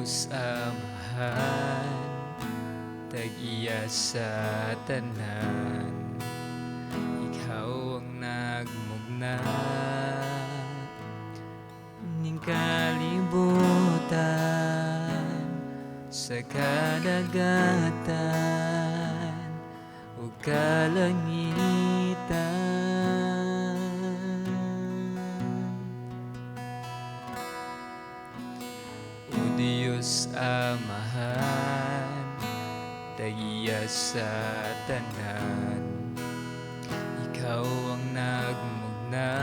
Diyos Amahan, tag-iya sa tanan, ikaw ang nagmugna ning kalibutan, sa kadagatan ug kalangitan. O Diyos Amahan, tag-iya sa tanan, ikaw ang nagmugna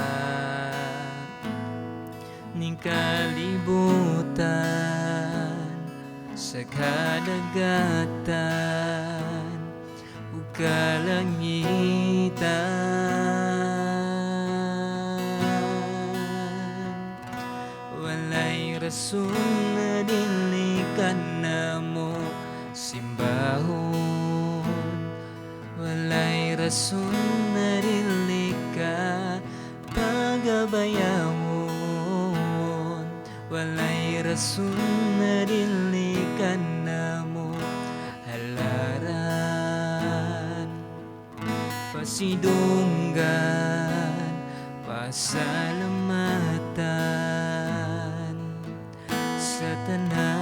ning kalibutan, sa kadagatan ug kalangitan. Walay rason na dili ka namo simbahon, walay rason na dili ka pagabayawon, walay rason na dili ka namo halaran, pasidunggan, pasalamatan sa tanan.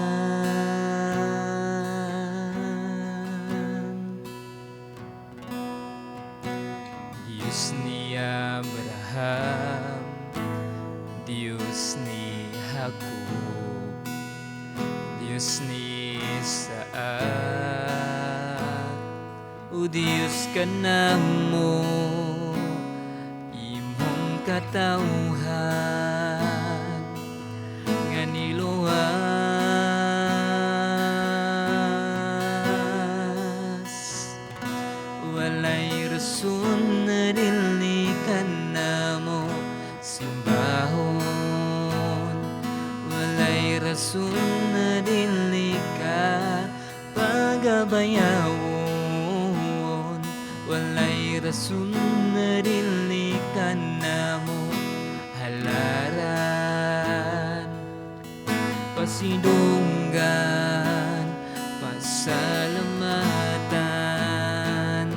Diyos ni Abraham, Diyos ni Jacob, Diyos ni Isaac, o Diyos ka namo, imong katawhan nga niluwas. Walay rason na dili ka namo simbahon, walay rason na dili ka pagabayawon, walay rason na dili ka namo halaran, pasidunggan, pasalamatan.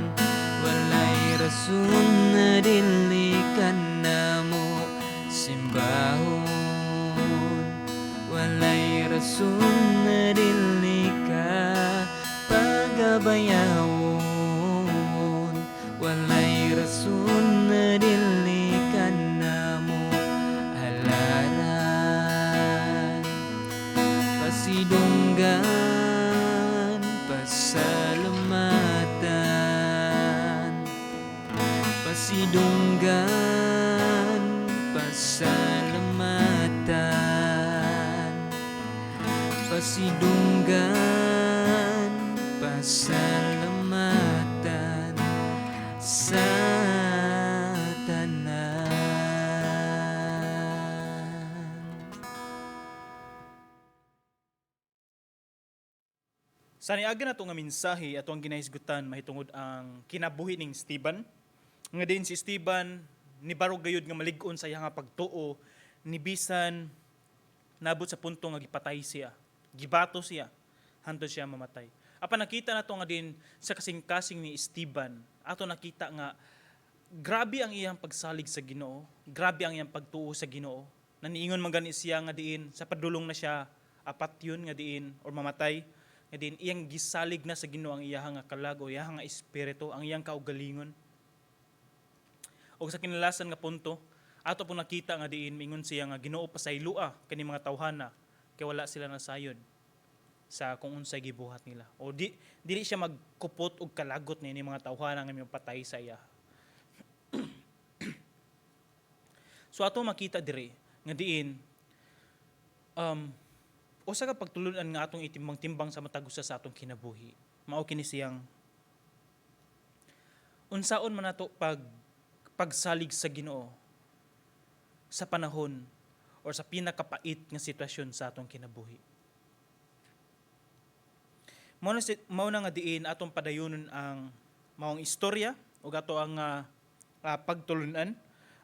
Walay rason na dili ka namo simbahon, walay rason na dili ka pagabayawon, walay rason na dili ka namo halaran, pasidunggan, pasalamatan, pasidunggan, pasalamatan, pasidunggan, pasalamatan sa tanan. Sa niagi nato nga mensahe, ato ang ginahisgutan mahitungod ang kinabuhi ning Esteban. Nga din si Esteban nibarog gayud nga malig-on sa iyang pagtuo, ni bisan nabot sa punto nga gipatay siya, gibato siya hantod siya mamatay. Apan nakita nato nga din sa kasing-kasing ni Esteban, ato nakita nga grabe ang iyang pagsalig sa Ginoo, grabe ang iyang pagtuo sa Ginoo. Naniingon man gani siya nga diin sa padulong na siya apat yun nga diin or mamatay nga diin iyang gisalig na sa Ginoo ang iyang nga kalag o iyang nga espiritu, ang iyang kaugalingon. Og sa kinalasan nga punto, ato po nakita nga diin mingon siya nga, "Ginoo, pasaylua kani mga tawhana kay wala sila nasayod sa kung unsay gibuhat nila." O di dili siya magkupot og kalagot ni mga tawhana nga patay sa iya. So ato makita diri nga diin usa ka pagtulunan nga atong itimbang-timbang sa matag usa sa atong kinabuhi. Mao kini siyang unsaon man nato pagsalig sa Ginoo sa panahon or sa pinakapait nga sitwasyon sa atong kinabuhi. Mao na nga diin atong padayonon ang maong istorya ug ato ang pagtulunan.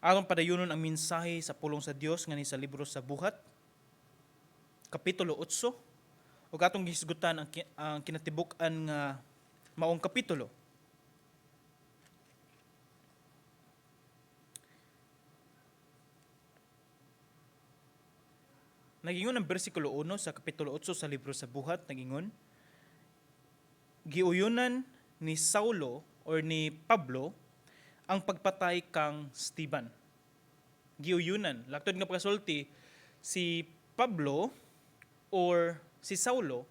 Atong padayonon ang mensahe sa pulong sa Dios nga ni sa libro sa Buhat, Kapitulo 8. Ug atong gihisgutan ang kinatibuk-an nga maong kapitulo. Nagingon ang bersikulo 1 sa kapitulo 8 sa libro sa Buhat, nagingon, giuyunan ni Saulo or ni Pablo ang pagpatay kang Esteban. Giuyunan. Laktod nga pagkasulti, si Pablo or si Saulo,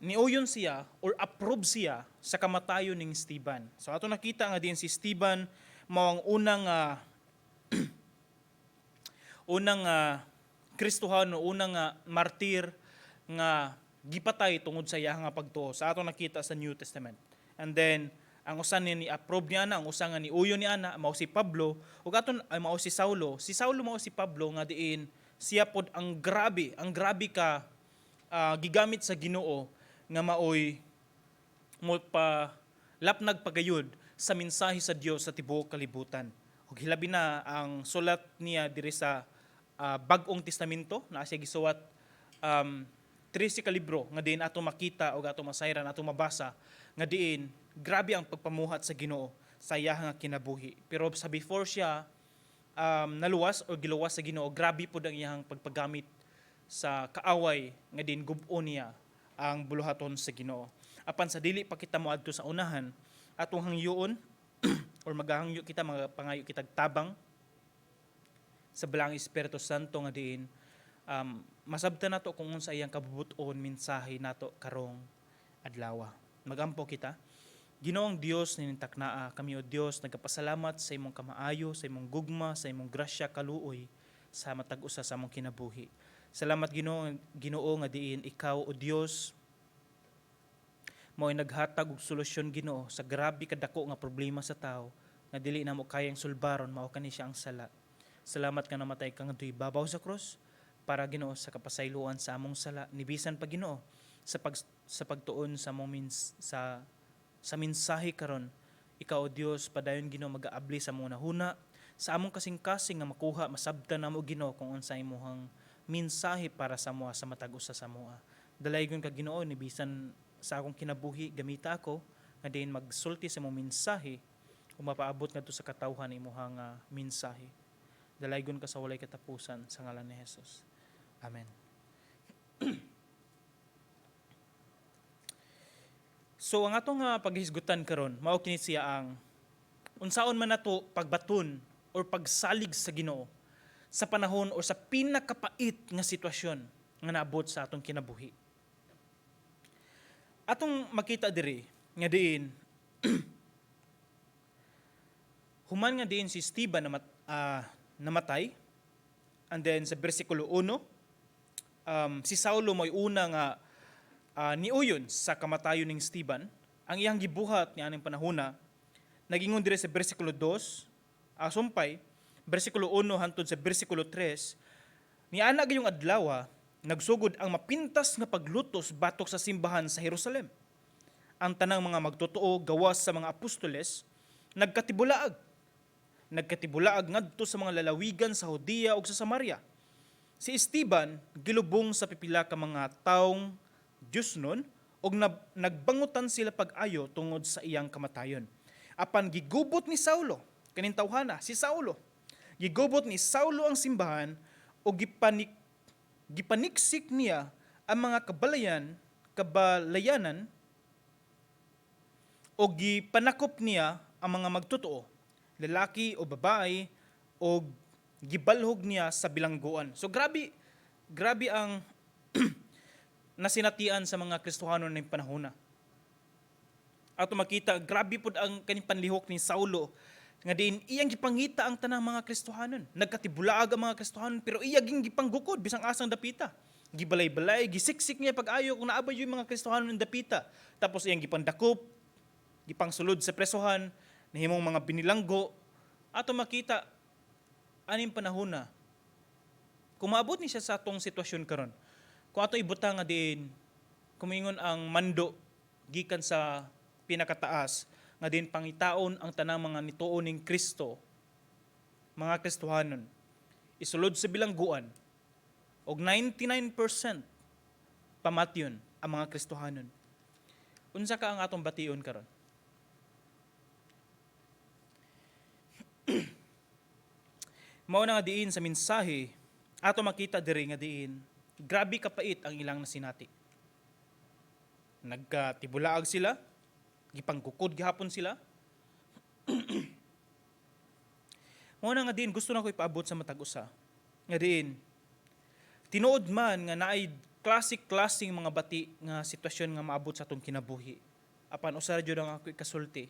niuyon siya or approve siya sa kamatayon ning Esteban. So ato nakita nga din si Esteban mao ang unang Kristohano, unang martir nga gipatay tungod sa iyang nga pagtuo. Sa ato nakita sa New Testament. And then ang usa niya ni approve niya ana, ang usa nga ni uyon niya ana mao si Pablo ug aton ay mao si Saulo. Si Saulo mao si Pablo nga diin siya pod ang grabe ka gigamit sa Ginoo nga maoy mo pa lapnag pagayod sa mensahe sa Dios sa tibuok kalibutan. Ug hilabi na ang sulat niya diri sa Bag-ong Testamento na siya gisuwat 13 ka libro nga diin ato makita o ato masayran, ato mabasa nga diin grabe ang pagpamuhat sa Ginoo sa iyang nga kinabuhi. Pero sa before siya naluwas o giluwas sa Ginoo, grabe pod ang iyang pagpagamit sa kaaway nga diin gub-on niya ang buluhaton sa Ginoo. Apan sa dili pa kita moadto sa unahan, atong hangyoon or magahangyo kita, mga pangayo kitag tabang sa Balaang Espiritu Santo nga diin masabtan nato kung unsa iyang kabubuton mensahe nato karong adlaw. Magampo kita. Ginoong Dios nining taknaa, kami, o Dios, nagapasalamat sa imong kamaayo, sa imong gugma, sa imong grasya kaluoy sa matag usa sa among kinabuhi. Salamat, Ginoo, Ginoo, nga diin ikaw, o Dios, mao'y naghatag og solusyon, Ginoo, sa grabe kadako nga problema sa tao nga dili namo kayang sulbaron, mao kani siya ang sala. Salamat nga namatay ka ngadto ibabaw sa krus para, Ginoo, sa kapasayloan sa among sala. Nibisan pa, Ginoo, sa pagtuon sa among mins, sa mensahe karon, ikaw, o Dios, padayon, Ginoo, magaabli sa among hunahuna, sa among kasing-kasing nga makuha, masabtan namo, Ginoo, kung unsa imong mensahe para sa amoa, sa matag usa sa amoa. Dalaygon ka, Ginoo, ni bisan sa akong kinabuhi, gamita ako nga diin magsulti sa imong mensahe ug mapaabot ngadto sa katawhan imuhang mensahe. Dalaygon ka sa walay katapusan sa ngalan ni Jesus. Amen. So ang atong paghisgutan karon mao kini siya ang unsaon man nato pagbaton or pagsalig sa Ginoo sa panahon o sa pinakapait nga sitwasyon nga naabot sa atong kinabuhi. Atong makita diri nga diin human nga diin si Esteban namatay, and then sa bersikulo 1, si Saulo mo'y una nga niuyon sa kamatayon ning Esteban. Ang iyang gibuhat ni aning panahona, nagingon dire sa bersikulo 2, sumpay bersikulo 1 hantod sa bersikulo 3, niana gayong adlaw nagsugod ang mapintas nga paglutos batok sa simbahan sa Jerusalem. Ang tanang mga magtotoo gawas sa mga apostoles nagkatibulaag. Nagkatibulaag ngadto sa mga lalawigan sa Judea ug sa Samaria. Si Esteban gilubong sa pipila ka mga taong Diyosnon ug nagbangutan sila pag-ayo tungod sa iyang kamatayon. Apan gigubot ni Saulo, kaning tawhana, si Saulo. Gigubot ni Saulo ang simbahan ug gipaniksik niya ang mga kabalayanan o gipanakop niya ang mga magtotoo, lalaki o babae, o gibalhog niya sa bilangguan. So grabe, grabe ang nasinatian sa mga Kristohano ning panahona. Ato makita, grabe pud ang kaning panlihok ni Saulo nga diin iyang gipangita ang tanang mga Kristohanon. Nagkatibulaag ang mga Kristohanon pero iya ging gipanggukod bisang asang dapita. Gibalay-balay, gisiksik niya pag-ayo kung naa ba yung mga Kristohanon ng dapita. Tapos iyang gipandakop, gipangsulod sa presohan, nahimong mga binilanggo. Ato makita aning panahon na kung maabot ni siya sa atong sitwasyon karon, kung ato ibutang nga diin kumingon ang mando gikan sa pinakataas nga diin pangitaon ang tanang mga nituo ning Kristo, mga Kristohanon, isulod sa bilangguan og 99% pamatyon. Ang mga Kristohanon. Unsa ka ang atong bation karon? Mao na nga diin sa mensahe ato makita diri nga diin grabe kapait ang ilang nasinati. Nagkatibulaag sila, gipangkukod gihapon sila. Mao na nga diin gusto na ko ipaabot sa matag usa. Nga diin tinuod man nga naay klase-klaseng mga bati nga sitwasyon nga maabot sa atong kinabuhi. Apan usa ra jud ang ako ikasulti.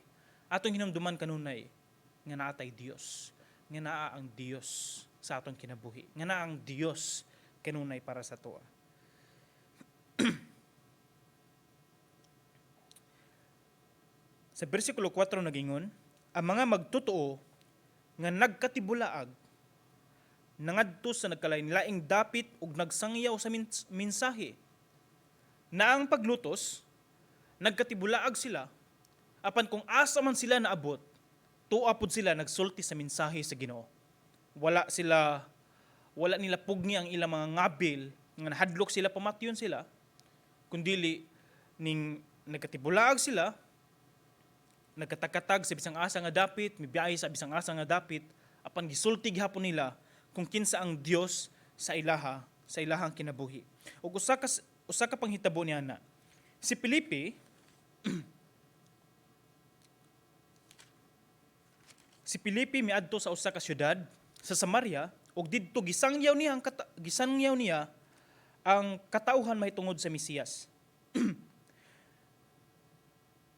Atong hinumduman kanunay nga naa tay Dios, nga naa ang Dios sa atong kinabuhi, nga naa ang Dios kanunay para sa atoa. Sa bersikulo 4 nagingon, ang mga magtotoo nga nagkatibulaag nangadto sa nagkalain-laing dapit ug nagsangyaw sa mensahe. Na ang paglutos, nagkatibulaag sila, apan kung asa man sila naabot, tuwa pud sila nagsulti sa mensahe sa Ginoo. Wala sila, wala nila pugni ang ilang mga ngabil, nga nahadlok sila, pamatyon sila, kundili ning nagkatibulaag sila, nagkatagkatag sa bisang asa nga dapit, mibiyahe sa bisang asa nga dapit, apan gisulti gihapon nila kung kinsa ang Dios sa ilaha, sa ilahang kinabuhi. Ug usa ka panghitabo niya na si Felipe si Felipe miadto sa usa ka syudad sa Samaria ug didto gisangyaw niya ang katawhan mahitungod sa Mesiyas.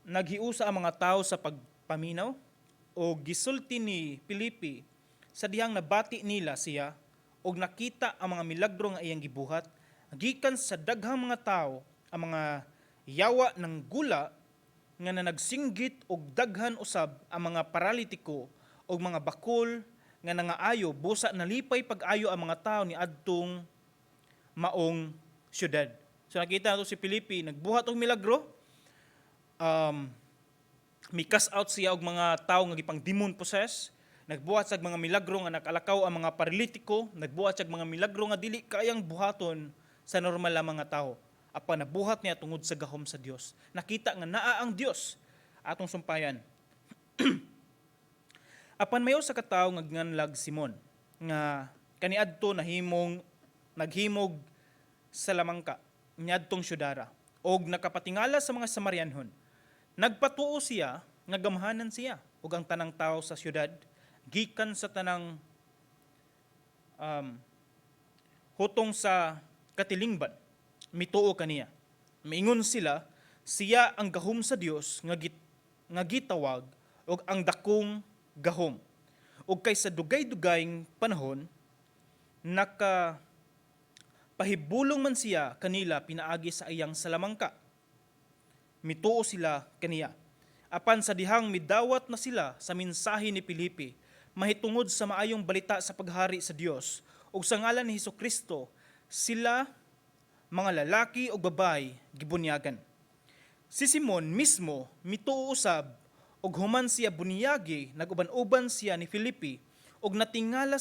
Naghiusa ang mga tao sa pagpaminaw o gisulti ni Felipe sa dihang nabati nila siya og nakita ang mga milagro nga iyang gibuhat gikan sa daghang mga tao, ang mga yawa ng gula nga nanagsinggit og daghan usab ang mga paralitiko og mga bakol nga nangaayo. Busa nalipay pag-ayo ang mga tao ni adtong maong syudad. So nakita nato si Felipe nagbuhat og milagro, mi-cast out siya og mga tao nga gipang demon possess, nagbuhat sa mga milagro nga nakalakaw ang mga paralitiko, nagbuhat sa mga milagro nga dili kayang buhaton sa normal nga mga tao. Apan nabuhat niya tungod sa gahom sa Dios. Nakita nga naa ang Dios, atong sumpayan. Apan mayo sa katawo nga nganlag Simon nga kaniadto nahimong naghimog sa lamangka niadtong syudara og nakapatingala sa mga Samarianhon. Nagpatuo siya nga gamhanan siya ug ang tanang tao sa syudad gikan sa tanang hutong sa katilingban mituo kaniya. Miingon sila, siya ang gahom sa Dios nga gitawag og ang dakong gahom. Ug kay sa dugay-dugayng panahon naka pahibulong man siya kanila pinaagi sa iyang salamangka. Mituo sila kaniya. Apan sa dihang midawat na sila sa mensahe ni Felipe mahitungod sa maayong balita sa paghari sa Dios ug sa ngalan ni Hesukristo, sila mga lalaki ug babayi gibunyagan. Si Simon mismo mituo usab ug human siya bunyagi, nag-uban-uban siya ni Felipe ug natingala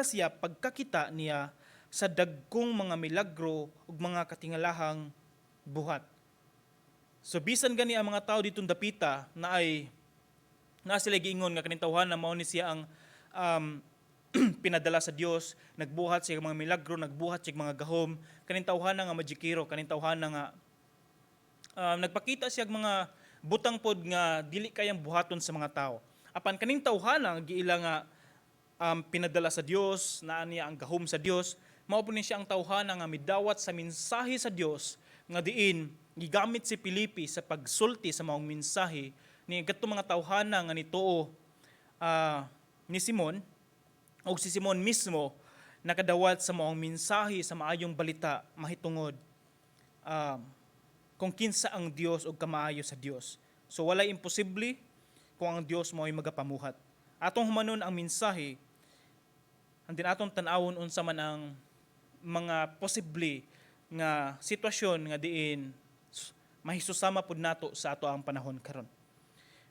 siya pagkakita niya sa dagkong mga milagro ug mga katingalahang buhat. So bisan gani ang mga tao ditong dapita na ay na sila giingon nga kaning tawhana mao ni siya ang pinadala sa Dios, nagbuhat siya mga milagro, nagbuhat siya mga gahom, kaning tawhana nga majikero, kaning tawhana nga nagpakita siya mga butang pod nga dili kayang buhaton sa mga tao. Apan kaning tawhana nga giila nga pinadala sa Dios, naa niya ang gahom sa Dios, mao po ni siya ang tawhana nga midawat sa mensahe sa Dios nga diin gigamit si Felipe sa pagsulti sa maong mensahe ni kadtong mga tawhana nga nituo ni Simon, ug si Simon mismo nakadawat sa maong mensahe sa maayong balita mahitungod kung kinsa ang Dios ug kamaayo sa Dios. So walay imposible kung ang Dios mo'y magapamuhat. Atong humanon ang mensahe, andin atong tan-awon unsa man ang mga posible nga sitwasyon nga diin mahisusama pud nato sa ato ang panahon karon.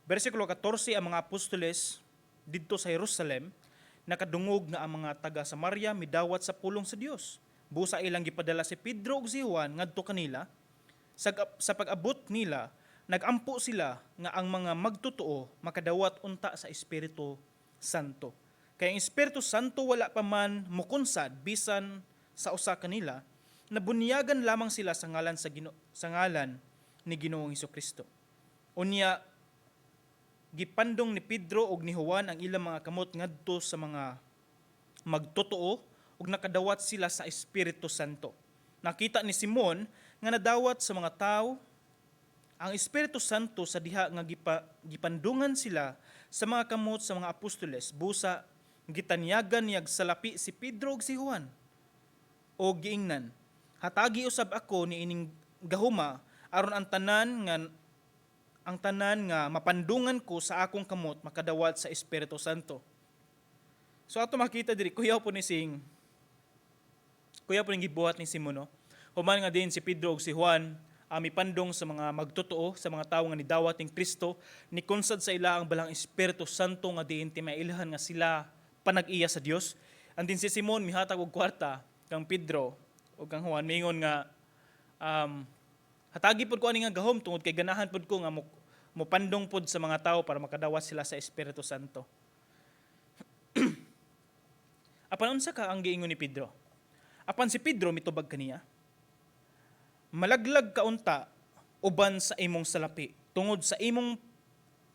Bersikulo 14, ang mga apostoles didto sa Jerusalem nakadungog nga ang mga taga Samaria midawat sa pulong sa Dios. Busa ilang gipadala si Pedro ug si Juan ngadto kanila. Sa pag-abot nila, nagampo sila nga ang mga magtotoo makadawat unta sa Espiritu Santo. Kay ang Espiritu Santo wala pa man mukonsad bisan sa usa kanila, nabunyagan lamang sila sa ngalan ni Ginoong Kristo. Unya gipandong ni Pedro ug ni Juan ang ilang mga kamot ngadto sa mga magtotoo ug nakadawat sila sa Espiritu Santo. Nakita ni Simon nga nadawat sa mga tao ang Espiritu Santo sa diha nga gipandungan sila sa mga kamot sa mga apostoles. Busa gitanyagan niyag salapi si Pedro ug si Juan o giingnan, "Hatagi usab ako ni ining gahuma aron ang tanan nga mapandungan ko sa akong kamot makadawat sa Espiritu Santo." So ato makita diri, kuyaw po ning gibuhat ni Simon, no? Human nga din si Pedro ug si Juan mipandong sa mga magtotoo, sa mga tawo nga nidawat ning Kristo, nikonsad sa ila ang Balaang Espiritu Santo nga diin timailhan nga sila panag-iya sa Dios. And din si Simon mihatag og kwarta kang Pedro ug kang Juan, mingon nga hatagi pod ko ani nga gahom tungod kay ganahan pod ko nga mopandong pod sa mga tao para makadawat sila sa Espiritu Santo. Apan unsa ka ang giingon ni Pedro? Apan si Pedro mitubag kaniya, "Malaglag ka unta uban sa imong salapi tungod sa imong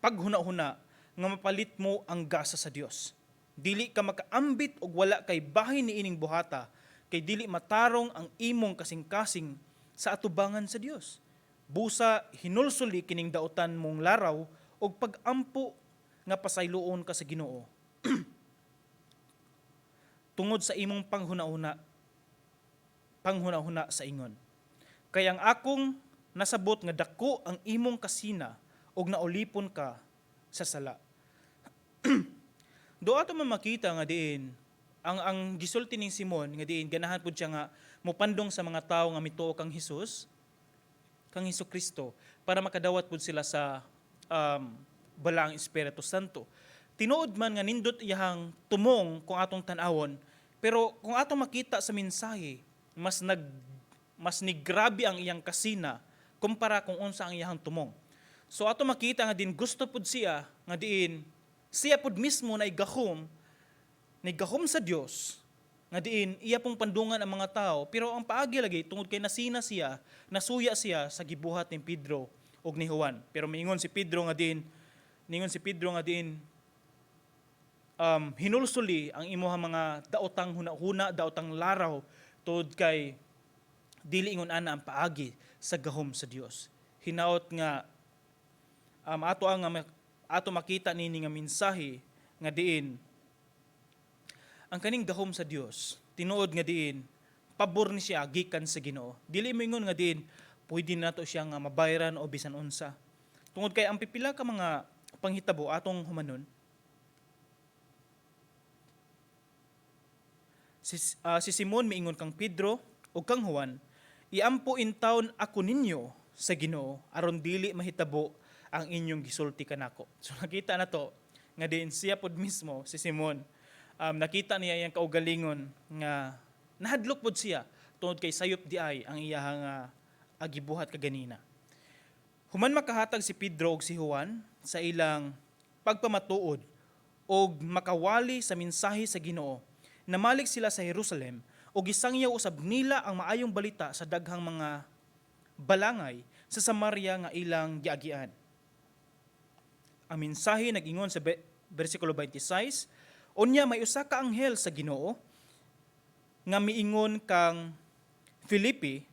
paghuna-huna nga mapalit mo ang gasa sa Dios. Dili ka makaambit og wala kay bahin ni ining buhata kay dili matarong ang imong kasing-kasing sa atubangan sa Dios. Busa hinulsuli kining dautan mong laraw og pagampo nga pasayloon ka sa Ginoo tungod sa imong panghuna-huna sa ingon. Kay ang akong nasabot nga dako ang imong kasina og naulipon ka sa sala." Do ato man makita nga diin ang gisulti ning Simon nga diin ganahan pud siya nga mopandong sa mga tawo nga mituo kang Hesus Kristo para makadawat pud sila sa Balaang Espiritu Santo. Tinuod man nga nindot iyahang tumong kung atong tan-awon, pero kung atong makita sa mensahe, mas nigrabe ang iyang kasina kumpara kung unsa ang iyahang tumong. So ato makita nga din gusto pud siya nga diin siya pud mismo na igahom sa Dios nga diin iya pong pandungan ang mga tao, pero ang paagi lagi tungod kay nasina siya, nasuya siya sa gibuhat ni Pedro ug ni Juan. Pero miingon si Pedro nga diin hinulsuli ang imuhang mga daotang huna-huna, daotang laraw tungod kay dili ingon ana ang paagi sa gahom sa Dios. Hinaot nga ato makita nini nga mensahe nga diin ang kaning gahom sa Dios, tinuod nga diin pabor ni siya gikan sa Ginoo. Dili mo ingon nga diin pwede nato siya nga mabayran o bisan unsa. Tungod kay ang pipila ka mga panghitabo atong humanon, si Simon miingon kang Pedro ug kang Juan, "Iampo intawon ako ninyo sa Ginoo aron dili mahitabo ang inyong gisulti kanako." So nakita na to nga diin siya pod mismo, si Simon, nakita niya iyang kaugalingon nga nahadlok pod siya tungod kay sayop di ay ang iyahang agibuhat kaganina. Human makahatag si Pedro ug si Juan sa ilang pagpamatuod og makawali sa mensahe sa Ginoo, namalik sila sa Jerusalem ug gisangyaw usab nila ang maayong balita sa daghang mga balangay sa Samaria nga ilang giagian. Ang mensahe nag-ingon sa bersikulo 26, "Unya may usa ka anghel sa Ginoo nga miingon kang Felipe,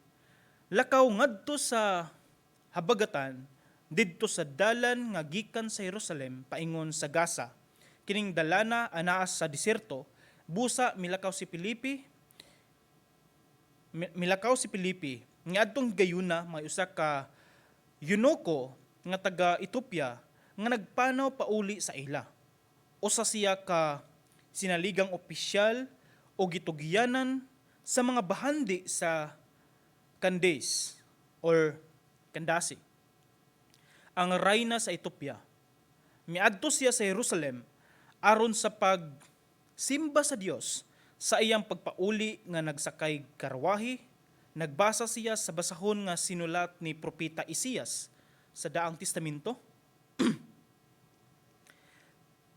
'Lakaw ngadto sa habagatan didto sa dalan nga gikan sa Jerusalem paingon sa Gaza. Kining dalana anaa sa diserto.' Busa milakaw si Felipe. Ngadtong gayuna may usa ka eunuko nga taga Ethiopia nga nagpanaw pauli sa ila. Usa siya ka sinaligang opisyal o gitugyanan sa mga bahandi sa Candace or Candace, ang rayna sa Ethiopia. Miadto siya sa Jerusalem aron sa pagsimba sa Dios. Sa iyang pagpauli nga nagsakay karwahe, nagbasa siya sa basahon nga sinulat ni Propeta Isaias sa Daang Testamento.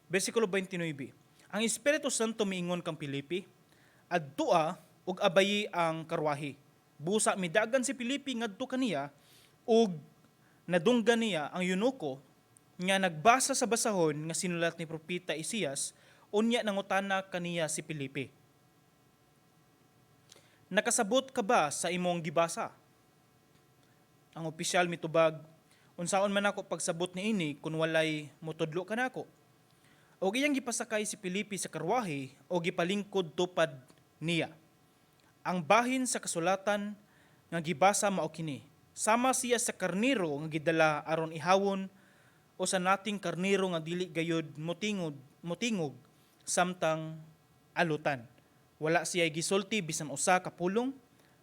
Versikulo 29. Ang Espiritu Santo miingon kang Pilipi, "Adtua ug abayi ang karwahe." Busa midagan si Pilipi ngadto kaniya ug nadunggan niya ang eunuko nga nagbasa sa basahon nga sinulat ni Propeta Isaias. Unya nangutana kaniya si Pilipi, "Nakasabot ka ba sa imong gibasa?" Ang opisyal mitubag, "Unsaon man ako pagsabot niini kung walay motudlo kanako?" Og iyang gipasakay si Pilipi sa karwahe o gipalingkod tupad niya. Ang bahin sa kasulatan nga gibasa mao kini: "Sama siya sa karniro nga gidala aron ihawon o sa nating karniro nga dili gayud motingog samtang alutan. Wala siya gisulti bisan usa ka pulong,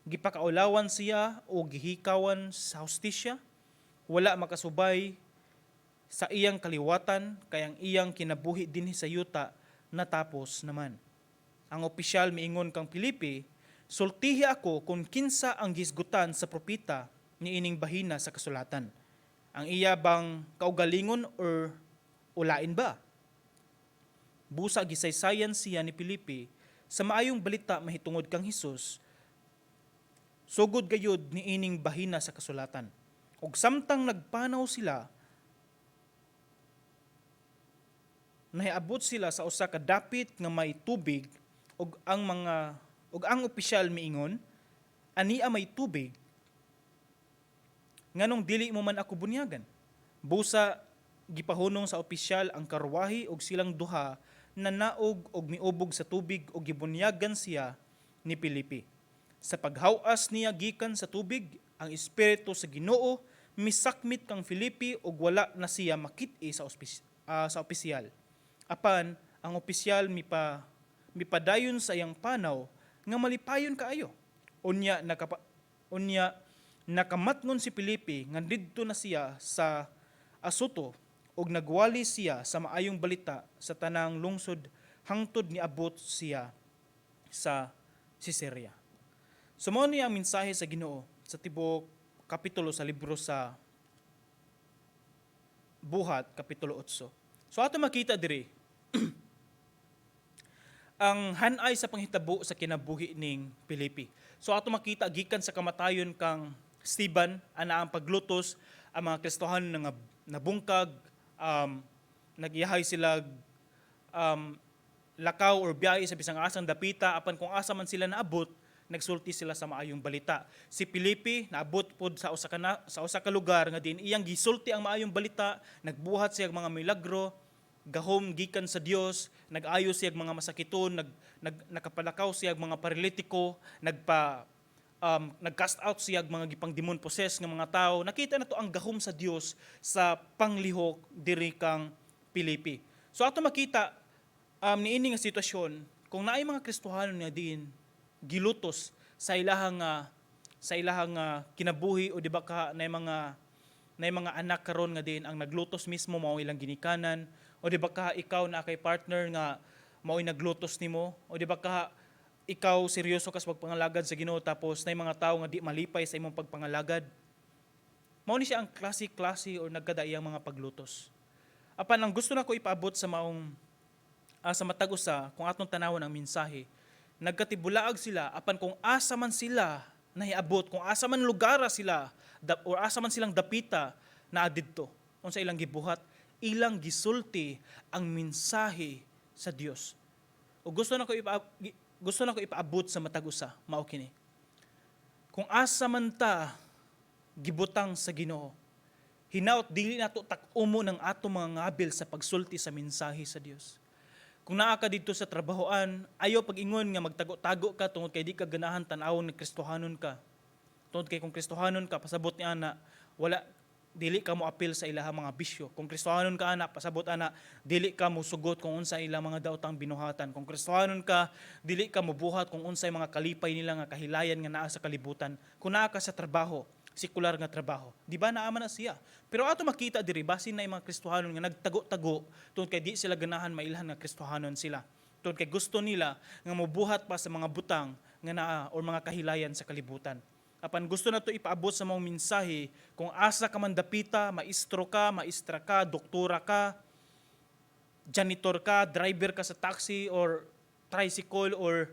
gipakaulawan siya o gihikawan sa hustisya, wala makasubay sa iyang kaliwatan, kay ang iyang kinabuhi dinhi sa yuta natapos naman." Ang opisyal miingon kang Pilipi, "Sultihi ako kung kinsa ang gisgutan sa propeta niining bahina sa kasulatan. Ang iya bang kaugalingon or ulain ba?" Busa gisaysayan siya ni Pilipi sa maayong balita mahitungod kang Hesus, sugod gayud niining bahina sa kasulatan. Ug samtang nagpanaw sila, nahiabot sila sa usa ka dapit nga may tubig ug ang opisyal miingon, "Ania may tubig, nganong dili mo man ako bunyagan?" Busa gipahunong sa opisyal ang karwahe ug silang duha nanaog og miubog sa tubig ug gibunyagan siya ni Pilipi. Sa paghawas niya gikan sa tubig, ang espiritu sa Ginoo misakmit kang Filipi ug wala na siya makit-i sa opisyal. Apan ang opisyal mipadayon sa iyang panaw nga malipayon kaayo. Unya nakamatngon si Filipe nga didto na siya sa Asoto ug nagwali siya sa maayong balita sa tanang lungsod hangtod niabot siya sa Caesarea. So mao ni ang mensahe sa Ginoo sa tibuok kapitulo sa libro sa Buhat, kapitulo 8. So ato makita diri ang hanay sa panghitabo sa kinabuhi ning Pilipi. So ato makita gikan sa kamatayon kang Esteban, ana ang paglutos ang mga Kristohanon nga nabungkag, nagiyahay sila lakaw or biyahe sa bisang asang dapita, apan kung asa man sila naabot, nagsulti sila sa maayong balita. Si Pilipi naabot pod sa usa ka lugar nga diin iyang gisulti ang maayong balita, nagbuhat siya og mga milagro, gahom gikan sa Dios, nag-ayo siya og mga masakiton, nag, nag nakapalakaw siya og mga paralitiko, nag-cast out siya og mga gipang demon possess nga mga tao. Nakita na to ang gahom sa Dios sa panglihok diri kang Pilipi. So ato makita niini nga sitwasyon kung naay mga Kristohanon nga diin gilutos sa ilahang kinabuhi o di ba ka naay mga anak karon nga diin ang naglutos mismo mao ilang ginikanan, o di ba ka ikaw na kay partner nga mao'y naglutos nimo, o di ba ka ikaw seryoso ka sa pagpangalagad sa Ginoo tapos naay mga tawo nga di malipay sa imong pagpangalagad. Mao ni siya ang klase-klase or nagkadaiyang mga paglutos. Apan ang gusto nako ipaabot sa matag usa, kung atong tanawon ang mensahe, nagkatibulaag sila, apan kung asa man sila nahiabot, kung asa man lugara sila or asa man silang dapita naa didto, unsa ilang gibuhat? Ilang gisulti ang mensahe sa Dios. O gusto nako ipaabot sa matag usa mao kini: kung asa man ta gibutang sa Ginoo, hinaut dili nato tak-umo ng ato mga ngabil sa pagsulti sa mensahe sa Dios. Kung naa ka didto sa trabahoan, ayaw pag-ingon nga magtago-tago ka tungod kay di ka ganahan tan-awon ni Kristohanon ka. Tungod kay kung Kristohanon ka, pasabot ni ana, wala dili ka mo apil sa ilahang mga bisyo. Kung Kristohanon ka ana, pasabot ana, dili ka mo sugot kung unsa ilang mga daotang binuhatan. Kung Kristohanon ka, dili ka mobuhat kung unsay mga kalipay nila nga kahilayan nga naa sa kalibutan. Kung naa ka sa trabaho, sekular nga trabaho, di ba naa man na siya? Pero ato makita diri, basin na yung mga Kristohanon nga nagtago-tago tungod kay di sila ganahan mailhan nga Kristohanon sila. Tungod kay gusto nila nga mobuhat pa sa mga butang nga naa or mga kahilayan sa kalibutan. Apan gusto nato ipaabot sa maong mensahe, kung asa ka man dapita, maestro ka, maestra ka, doktora ka, janitor ka, driver ka sa taxi or tricycle or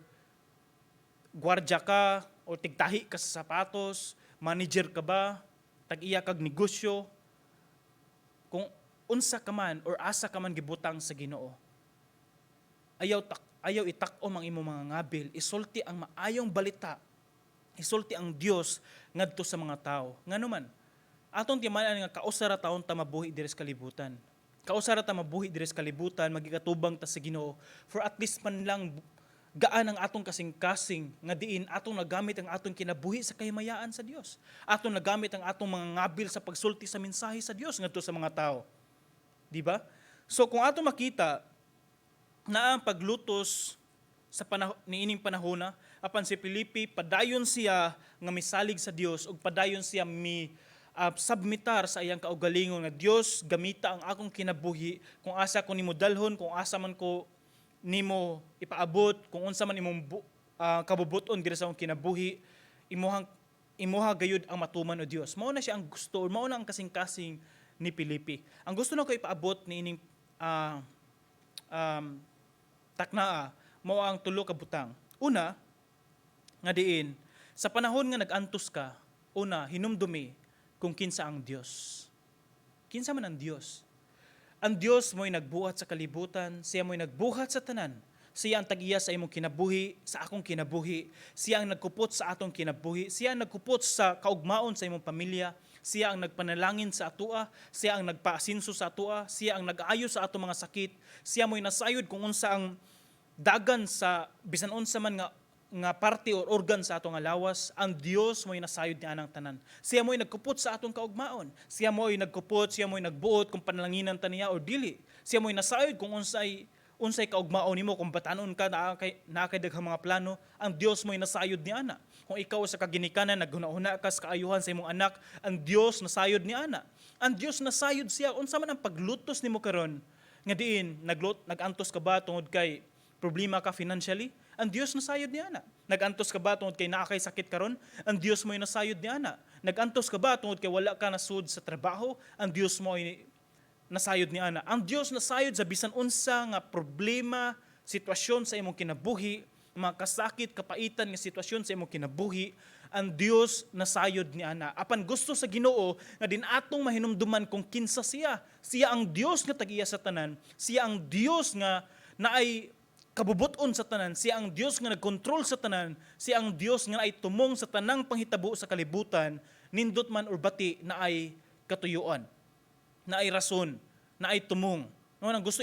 gwardya ka or tigtahi ka sa sapatos, manager ka ba, tag-iya kag negosyo, kung unsa ka man or asa ka man gibutang sa Ginoo, ayaw itak-om ang imong mga ngabil, isulti ang maayong balita, isulti ang Dios ngadto sa mga tao. Ngano man, atong timan-an nga kausa ra taon ta mabuhi diri sa kalibutan. Kausa ra ta mabuhi diri sa kalibutan, magikatubang ta sa Ginoo for at least man lang gaan ang atong kasing-kasing nga diin atong nagamit ang atong kinabuhi sa kahimayaan sa Dios. Atong nagamit ang atong mga ngabil sa pagsulti sa mensahe sa Dios ngadto sa mga tao. Di ba? So kung ato makita na ang paglutos sa niining panahona, apan si Felipe padayon siya nga misalig sa Dios ug padayon siya mi submitar sa iyang kaugalingon nga, "Dios, gamita ang akong kinabuhi kung asa ko nimo dalhon, kung asa man ko nimo ipaabot, kung unsa man imong kabubuton diri sa akong kinabuhi, imuha gayud ang matuman, o Dios." Mao na siya ang gusto or mao na ang kasing-kasing ni Felipe. Ang gusto nako ipaabot niining taknaa mao ang tulo ka butang. Una, nga diin sa panahon nga nag-antos ka, una, hinumdumi kung kinsa ang Dios. Kinsa man ang Dios? Ang Dios mo'y nagbuhat sa kalibutan, siya mo'y nagbuhat sa tanan. Siya ang tag-iya sa imong kinabuhi, sa akong kinabuhi. Siya ang nagkupot sa atong kinabuhi. Siya ang nagkupot sa kaugmaon sa imong pamilya. Siya ang nagpanalangin sa atua. Siya ang nagpaasinso sa atua. Siya ang nag-ayo sa atong mga sakit. Siya mo'y nasayod kung unsa ang dagan sa bisan unsa man nga parte or organ sa atong nga lawas. Ang Dios mo'y nasayod ni anang tanan. Siya mo'y nagkupot sa atong kaugmaon. Siya mo'y nagkupot, siya mo'y nagbuot kung panalanginan ta niya or dili. Siya mo'y nasayod kung unsay kaugmaon nimo, kung batanon ka, naa kay daghang mga plano. Ang Dios mo'y nasayod ni ana. Kung ikaw sa kaginikanan naghuna-huna ka sa kaayuhan sa imong anak, ang Dios nasayod ni ana. Ang Dios nasayod siya unsa man ang paglutos nimo karon nga diin nagantos ka ba tungod kay problema ka financially, ang Dios nasayod ni ana. Nagantos ka ba tungod kay naa kay sakit karon? Ang Dios mo'y nasayod ni ana. Nagantos ka ba tungod kay wala ka nasud sa trabaho? Ang Dios mo ay nasayod ni ana. Ang Dios nasayod sa bisan unsa nga problema, sitwasyon sa imong kinabuhi, mga kasakit, kapaitan nga sitwasyon sa imong kinabuhi, ang Dios nasayod ni ana. Apan gusto sa Ginoo nga din atong mahinumduman kung kinsa siya. Siya ang Dios nga tag-iya sa tanan. Siya ang Dios nga naay kabubuton sa tanan. Siya ang Dios nga nagkontrol sa tanan. Siya ang Dios nga naay tumong sa tanang panghitabo sa kalibutan, nindot man or bati, naay katuyuan, naay rason, naay tumong. Mao nang gusto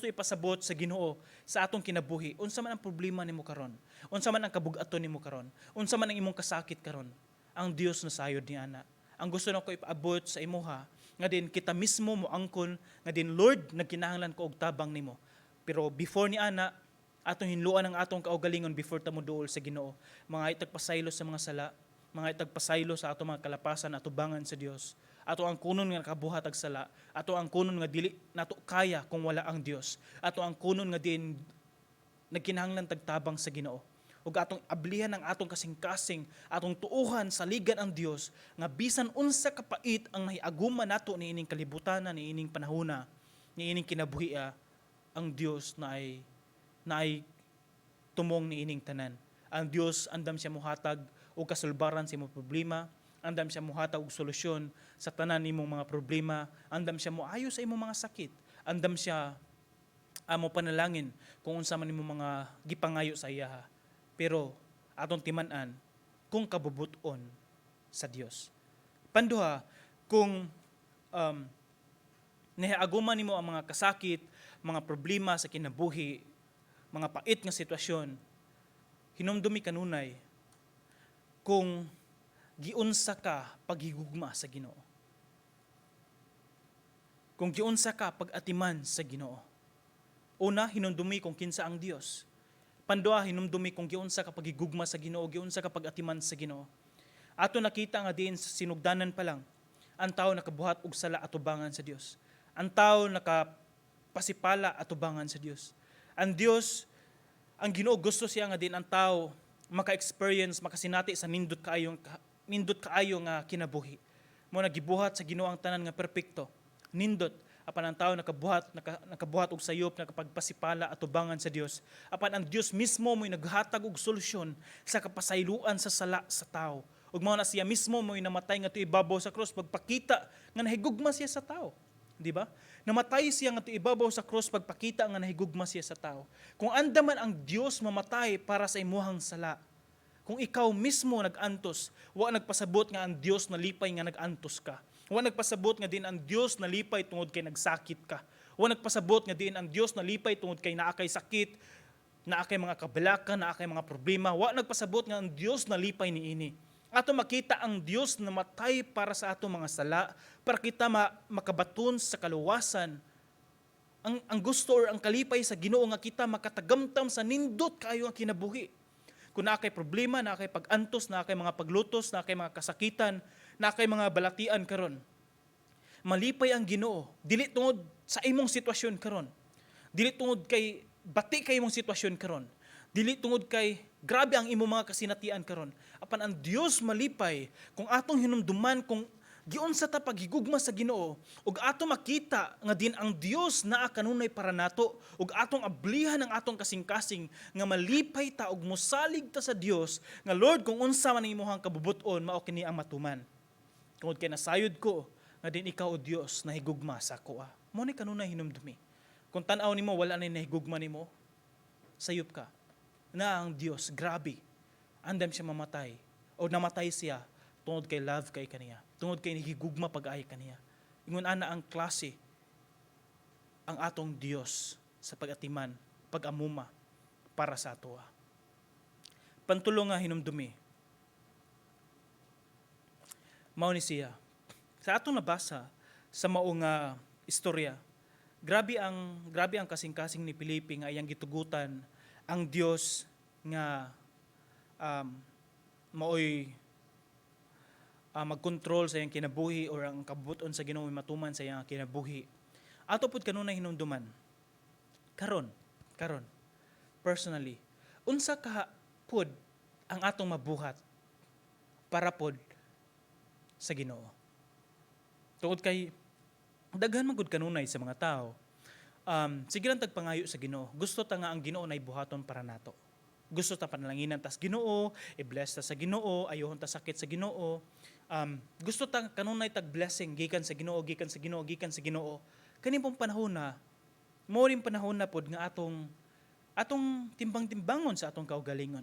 ipasabot sa Ginoo sa atong kinabuhi. Unsa man ang problema nimo karon? Unsa man ang kabug-aton nimo karon? Unsa man ang imong kasakit karon? Ang Dios nasayod ni ana. Ang gusto nako ipaabot sa imuha nga din kita mismo mo angkon nga din, "Lord, nagkinahanglan ko og tabang nimo." Pero before ni ana, atong hinluan ang atong kaugalingon before ta moduol sa Ginoo. Mga itagpasaylo sa mga sala, mga itagpasaylo sa atong mga kalapasan atubangan sa Dios. Ato ang kunon nga nakabuhat og sala, ato ang kunon nga dili nato kaya kung wala ang Dios. Ato ang kunon nga din nagkinahanglan tagtabang sa Ginoo. Ug atong ablihan ang atong kasing-kasing, atong tuuhan, saligan ang Dios nga bisan unsa kapait ang nahiaguma nato niining kalibutana, niining panahona, niining kinabuhia, ang Dios naay tumong niining tanan. Ang Dios andam siya muhatag og kasulbaran sa imong problema, andam siya muhatag og solusyon sa tanan nimong mga problema, andam siya moayo sa imong mga sakit, andam siya amo panalangin kung unsa man imong mga gipangayo sa iya. Pero atong timan-an kung kabubuton sa Dios. Panduha, kung nahiaguma nimo ang mga kasakit, mga problema sa kinabuhi, mga pait nga sitwasyon, hinumdumi kanunay kung giunsa ka paghigugma sa Ginoo. Kung giunsa ka pag-atiman sa Ginoo. Una, hinumdumi kung kinsa ang Dios. Panduha, hinumdumi kung giunsa ka paghigugma sa Ginoo, giunsa ka pag-atiman sa Ginoo. Ato nakita nga diin sa sinugdanan pa lang, ang tao nakabuhat og sala atubangan sa Dios. Ang tao nakapasipala atubangan sa Dios. Ang Dios, ang Ginoo, gusto siya nga din ang tao maka-experience, makasinati sa nindot kaayo nga kinabuhi. Mao na gibuhat sa Ginoo ang tanan nga perpekto. Nindot apan ang tao nakabuhat og sayop, nakapagpasipala atubangan sa Dios. Apan ang Dios mismo mo'y naghatag og solusyon sa kapasayloan sa sala sa tao. Ug mao na siya mismo mo'y namatay nga ibabaw sa krus pagpakita nga nahigugma siya sa tao. Di ba? Namatay siya nga ibabaw sa krus pagpakita nga nahigugma siya sa tao. Kung andaman ang Dios mamatay para sa imuhang sala, kung ikaw mismo nag-antos, wa nagpasabot nga ang Dios nalipay nga nag-antos ka. Wa nagpasabot nga din ang Dios nalipay tungod kay nagsakit ka. Wa nagpasabot nga din ang Dios nalipay tungod kay naa kay sakit, naa kay mga kabalakan, naa kay mga problema. Wa nagpasabot nga ang Dios nalipay niini. Ato makita ang Dios namatay para sa ato mga sala, para kita makabaton sa kaluwasan. Ang gusto or ang kalipay sa Ginoo nga kita makatagamtam sa nindot kaayo ang kinabuhi. Kung naa kay problema, naa kay pag-antos, naa kay mga paglutos, naa kay mga kasakitan, naa kay mga balatian karon, malipay ang Ginoo dili tungod sa imong sitwasyon karon. Dili tungod kay bati kay imong sitwasyon karon. Dili tungod kay grabe ang imong mga kasinatian karon. Apan ang Dios malipay kung atong hinumduman kung giunsa ta paghigugma sa Ginoo ug ato makita nga din ang Dios naa kanunay para nato ug atong ablihan ang atong kasing-kasing nga malipay ta ug mosalig ta sa Dios nga, "Lord, kung unsa man ang imong kabubut-on, mao kini ang matuman. Tungod kay nasayod ko nga din ikaw, o Dios, nahigugma sa akoa." Mao ni kanunay hinumdumi. Kung tan-aw nimo wala na nahigugma nimo, sayop ka. Na ang Dios, grabe. Andam siya mamatay o namatay siya tungod kay love kay kaniya. Tungod kay nahigugma pag-ay kaniya. Ingon ana ang klase ang atong Dios sa pag-atiman, pag-amuma para sa atoa. Pantulo nga hinumdumi. Mao ni siya. Sa atong nabasa sa mao nga istorya, grabe ang kasing-kasing ni Felipe nga iyang gitugutan ang Dios nga maoy magkontrol sa iyang kinabuhi or ang kabuton sa Ginoo matuman sa iyang kinabuhi. Ato pud kanunay hinumduman. Karon personally, unsa ka pud ang atong mabuhat para pod sa Ginoo? Tungod kay daghan man gud kanunay sa mga tao. Sige lang tagpangayo sa Ginoo. Gusto ta nga ang Ginoo na buhaton para nato. Gusto ta panalanginan tas Ginoo, i-bless ta sa Ginoo, ayohon ta sakit sa Ginoo. Gusto ta kanunay tag blessing gikan sa Ginoo, gikan sa Ginoo, gikan sa Ginoo. Kani pong panahon na, mao rin panahon na pod nga atong timbang-timbangon sa atong kaugalingon.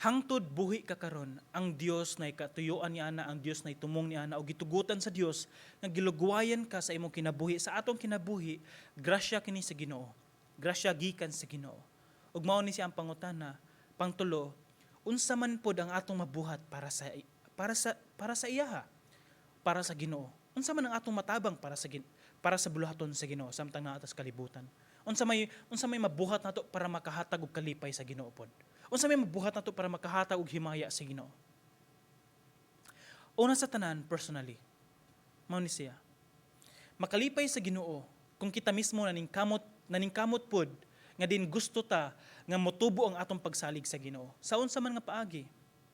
Hangtod buhi ka karon, ang Dios na katuyuan niya ana, ang Dios na itumong niya ana, o gitugutan sa Dios nga gilugwayan ka sa imong kinabuhi, sa atong kinabuhi, grasya kini sa Ginoo. Grasya gikan sa Ginoo. Ug mao ni siya ang pangutana, pangtulo, unsa man pod ang atong mabuhat para sa iyaha, para sa Ginoo? Unsa man ang atong matabang para sa buluhaton sa Ginoo samtang naa ta sa kalibutan? Unsa may mabuhat nato para makahatag og kalipay sa Ginoo pod? Unsa may mabuhat nato para makahatag og himaya sa Ginoo? Una sa tanan, personally, mao ni siya. Makalipay sa Ginoo kung kita mismo naningkamot pod nga din gusto ta nga motubo ang atong pagsalig sa Ginoo. Sa unsa man nga paagi,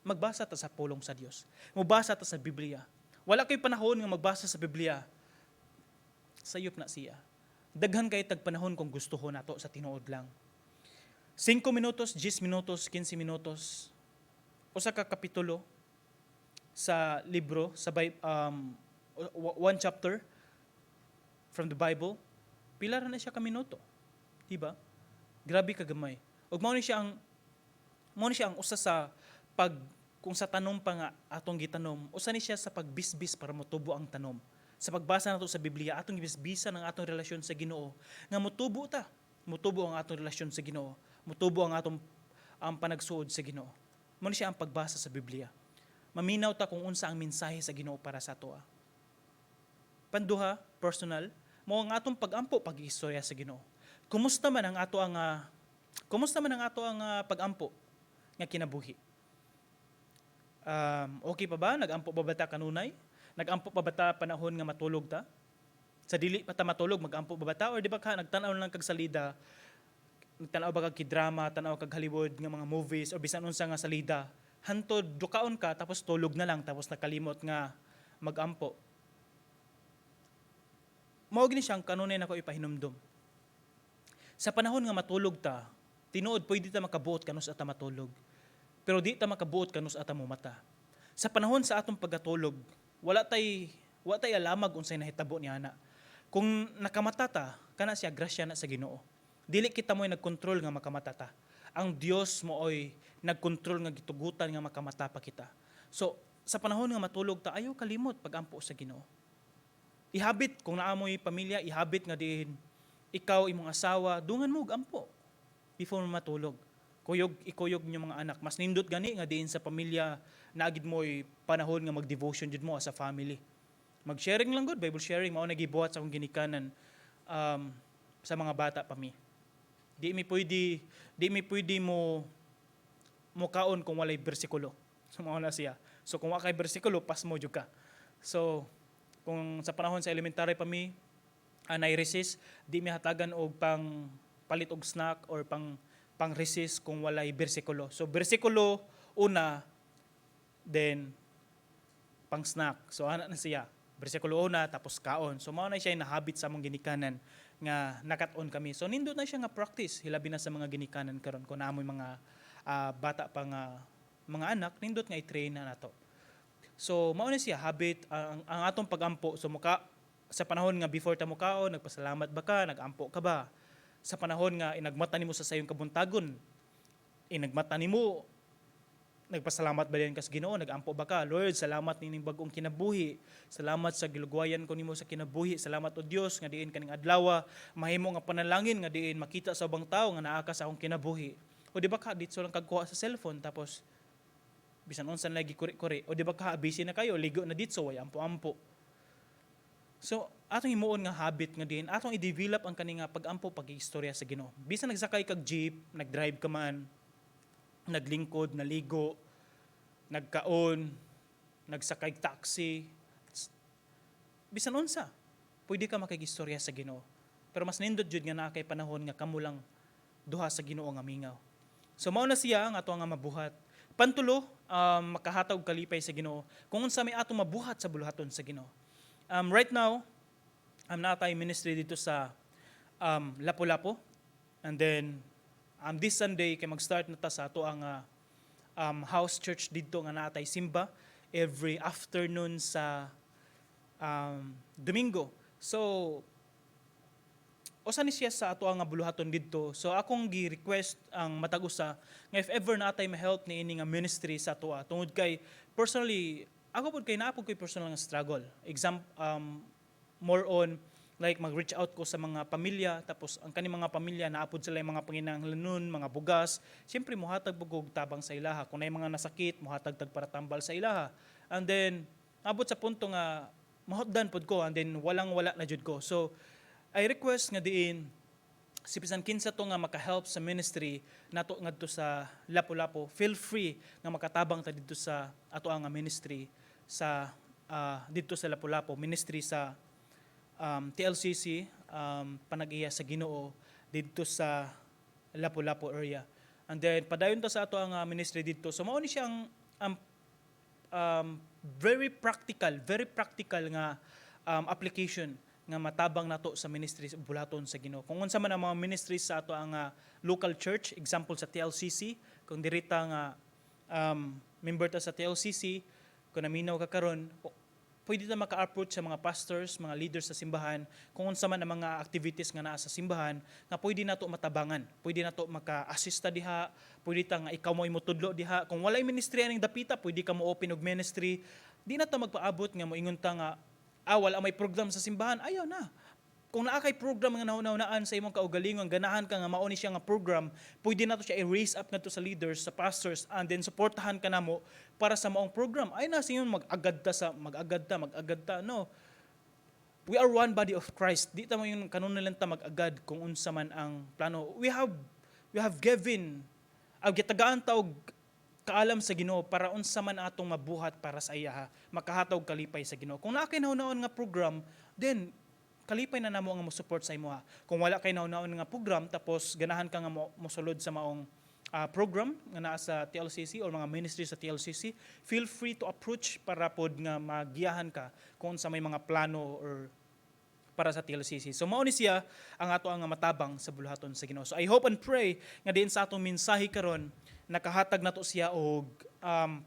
magbasa ta sa pulong sa Dios. Mobasa ta sa Biblia. Wala kay panahon nga magbasa sa Biblia, sayop na siya. Daghan kay tag panahon kung gusto nato sa tinuod lang. 5 minutos, 10 minutos, 15 minutos, usa ka kapitulo sa libro, sa one chapter from the Bible, pila ra na siya ka minuto. Di ba? Grabe ka gamay. Ug mao ni siya ang usa sa pag kung sa tanom pa nga atong gitanom, usa ni siya sa pagbisbis para motubo ang tanom. Sa pagbasa nato sa Biblia, atong gibisbisan ang atong relasyon sa Ginoo nga motubo ta. Motubo ang atong relasyon sa Ginoo. Motubo ang atong ang panagsuod sa Ginoo. Mao ni siya ang pagbasa sa Biblia. Maminaw ta kung unsa ang mensahe sa Ginoo para sa atoa. Panduha, personal, mao ang atong pagampo, pag-istorya sa Ginoo. Kumusta man ang ato ang pagampo nga kinabuhi? Okay pa ba? Nagampo pa ba ta kanunay? Nagampo pa ba ta panahon nga matulog ta? Sa dili pa ta matulog, magampo ba ta? Or di ba ka nagtan-aw lang kag salida, nagtan-aw ba kag K-drama, tan-aw kag Hollywood nga mga movies or bisan unsa nga salida, hantod dukaon ka tapos tulog na lang, tapos nakalimot nga magampo. Mao gini siyang kanunay nako ipahinumdum. Sa panahon nga matulog ta, tinuod pwede ta makabuot kanus ata matulog. Pero di ta makabuot kanus ata mumata. Sa panahon sa atong pagkatulog, wala tay alamag unsay nahitabo ni ana. Kung nakamata ta, kana siya grasya na sa Ginoo. Dili kita mo'y nagkontrol nga makamata ta. Ang Dios mo oy nagkontrol nga gitugutan nga makamata pa kita. So, sa panahon nga matulog ta, ayaw kalimot pagampo sa Ginoo. Ihabit kung naa mo'y pamilya, ihabit nga diin ikaw, imong asawa, dungan mo og ampo before matulog. Kuyog, ikuyog niyo mga anak. Mas nindot gani nga diin sa pamilya naagid mo'y panahon nga mag-devotion jud mo as a family. Mag-sharing lang gud, Bible sharing mao nagibuhat sa akong ginikanan sa mga bata pa mi. Di mi pwede mo mukaon kung walay bersikulo. So mao na siya. So kung wa kay bersikulo, pasmo jud ka. So kung sa panahon sa elementary pa mi, anay recess, di mi hatagan og pang palit og snack or pang recess kung walay bersikulo. So bersikulo una, then pang snack. So ana na siya. Bersikulo una tapos kaon. So mao na siya nahabit sa among ginikanan nga nakat-on kami. So nindot na siya nga practice, hilabi na sa mga ginikanan karon, kung naamoy mga bata pa nga mga anak, nindot nga i-train na nato. So mao na siya habit ang atong pagampo. So muka sa panahon nga before ta mukaon, nagpasalamat ba ka, nagampo ka ba? Sa panahon nga inagmata nimo sa sayong kabuntagon, inagmata nimo, nagpasalamat ba din ka sa Ginoo, nagampo ba ka? "Lord, salamat nining bag-ong kinabuhi. Salamat sa gilugwayan ko nimo sa kinabuhi. Salamat, o Dios, nga diin kaning adlaw mahimo nga panalangin nga diin makita sa ubang tawo nga naa ka sa akong kinabuhi." O di ba ka ditso lang kagkuha sa cellphone, tapos bisan unsa lagi kuri-kuri? O di ba ka busy na kayo, ligo na ditso, way ampo-ampo? So, atong himuon nga habit nga din, atong i-develop ang kani nga pag-ampo, pag-istorya sa Ginoo. Bisan nagsakay kag jeep, nag-drive ka man, naglingkod, naligo, nagkaon, nagsakay taxi, bisan unsa, pwede ka makig-istorya sa Ginoo. Pero mas nindot jud nga naa kay panahon nga kamo lang duha sa Ginoo nga mingaw. So mao na siya ang ato nga mabuhat. Pantulo, makahatag og kalipay sa Ginoo kung unsa may atong mabuhat sa buluhaton sa Ginoo. Right now, naa tay ministry dito sa Lapu-Lapu. And then this Sunday kay mag-start na ta sa ato ang house church dito nga naa tay simba every afternoon sa Domingo. So usa ni siya sa ato ang nga buluhaton didto. So akong gi-request ang matag usa nga if ever naa tay ma-help ni ini nga ministry sa atoa, tungod kay personally ako pud kay naa pud koy personal nga struggle. Exam more on like mag-reach out ko sa mga pamilya, tapos ang kani mga pamilya naa pud sila yung mga panginahanglanon, mga bugas. Siyempre mohatag pud og tabang sa ilaha. Kung naay mga nasakit, mohatag tag para tambal sa ilaha. And then abot sa punto nga mahutdan pud ko and then walang wala na jud ko. So I request nga diin si bisan kinsa to nga maka-help sa ministry nato ngadto sa Lapu-Lapu, feel free nga makatabang ta didto sa ato ang ministry sa didto sa Lapu-Lapu, ministry sa TLCC, Panag-iya sa Ginoo didto sa Lapu-Lapu area. And then padayon ta sa ato ang ministry didto. So mao ni siya ang very practical nga application nga matabang nato sa ministry sa buluhaton sa Ginoo. Kung unsa man ang mga ministries sa ato ang local church, example sa TLCC, kung dirita nga member ta sa TLCC, kung naminaw ka karon, pwede ta maka-approach sa mga pastors, mga leaders sa simbahan, kung unsa man ang mga activities nga naa sa simbahan, nga pwede nato matabangan, pwede nato maka-assista diha, pwede ta nga ikaw mo imutudlo diha. Kung walay ministry aning dapita, pwede ka mo open og ministry. Di na ta magpaabot nga moingon ta nga, "Ah, wala may program sa simbahan." Ayaw na. Kung naa kay program nga nahuna-hunaan sa imong kaugalingon, ganahan ka nga mao ni siya nga program, pwede nato siya i-raise up ngadto sa leaders, sa pastors, and then suportahan ka namo para sa maong program. Ay na siyon mag-agad ta sa mag-agad ta, mag-agad ta. No. We are one body of Christ. Di ta mo yung kanunay lang ta mag-agad kung unsa man ang plano. We have given ag gitagaan ta og kaalam sa Ginoo para unsa man atong mabuhat para sa iya, makahatag kalipay sa Ginoo. Kung naa kay nahunaon nga program, then Kalipay na namo nga mo support sa imoha. Kung wala kay nauna nga program tapos ganahan ka nga mo mosulod sa maong program nga naa sa TLCC or mga ministry sa TLCC, feel free to approach para pod nga magiyahan ka kung sa may mga plano or para sa TLCC. So mao ni siya ang ato ang matabang sa buluhaton sa Ginoo. So I hope and pray nga diin sa atong mensahe karon, nakahatag nato siya og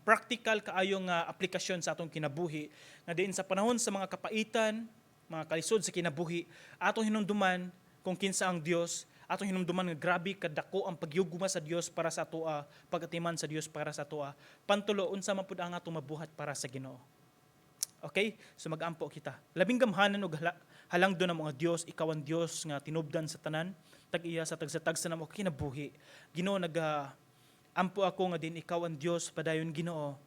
practical kaayo nga aplikasyon sa atong kinabuhi, nga diin sa panahon sa mga kapaitan, mga kalisod sa kinabuhi, atong hinumduman kung kinsa ang Dios, atong hinumduman nga grabe kadako ang pagyugma sa Dios para sa atoa, pagatiman sa Dios para sa atoa. Pantulo, unsa man pud ang atong mabuhat para sa Ginoo. Okay? So mag-ampo kita. Labing gamhanan og halangdon ang mga Dios, ikaw ang Dios nga tinubdan sa tanan, tag-iya sa tagsa-tagsa namo kinabuhi. Ginoo, naga ampo ako nga din ikaw ang Dios padayon, Ginoo,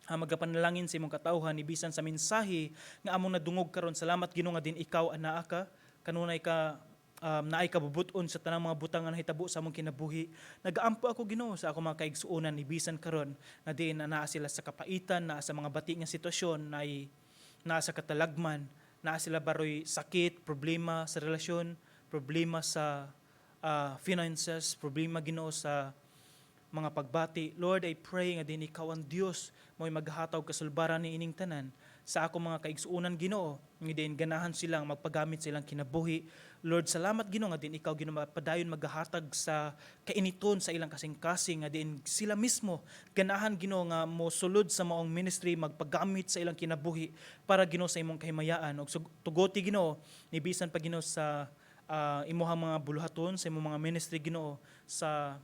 ha, magapanalangin sa imong katawhan ibisan sa mensahe nga among nadungog karon. Salamat, Ginoo, nga din ikaw anaa ka, kanunay ka naay kabubut-on sa tanang mga butang nga nahitabo sa among kinabuhi. Nagaampo ako, Ginoo, sa ako mga kaigsuonan ibisan karon nga diin naa sila sa kapaitan, naa sa mga bati nga sitwasyon, naay naa sa katalagman, naa sila baroy sakit, problema sa relasyon, problema sa finances, problema, Ginoo, sa mga pagbati. Lord, I pray nga din ikaw ang Dios mo'y maghatag kasulbaran ni ining tanan sa ako mga kaigsuonan, Ginoo, nga din ganahan silang magpagamit silang kinabuhi. Lord, salamat, Ginoo, nga din ikaw, Ginoo, padayon maghahatag sa kainiton sa ilang kasing-kasing, nga din sila mismo ganahan, Ginoo, nga mosulod sa maong ministry, magpagamit sa ilang kinabuhi para, Ginoo, sa imong kahimayaan. Ug tugoti, Ginoo, ni bisan pa, Ginoo, sa imuhang mga buluhaton, sa imong mga ministry, Ginoo, sa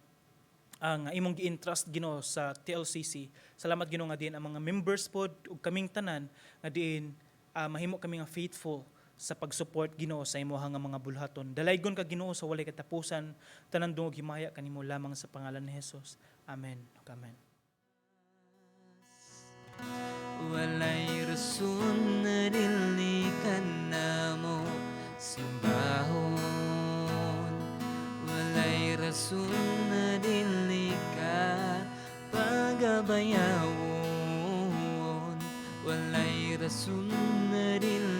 ang imong gi-entrust, Ginoo, sa TLCC. Salamat, Ginoo, nga diin ang mga members pod ug kaming tanan nga diin mahimo kami nga faithful sa pag-support, Ginoo, sa imuha nga mga buluhaton. Dalaygon ka, Ginoo, sa walay katapusan. Tanan dungog himaya kanimo lamang sa pangalan ni Jesus. Amen. Amen. Walay rason na dili ka namo simbahon. Walay rason na dili ka pagabayawon. Walay rason na dili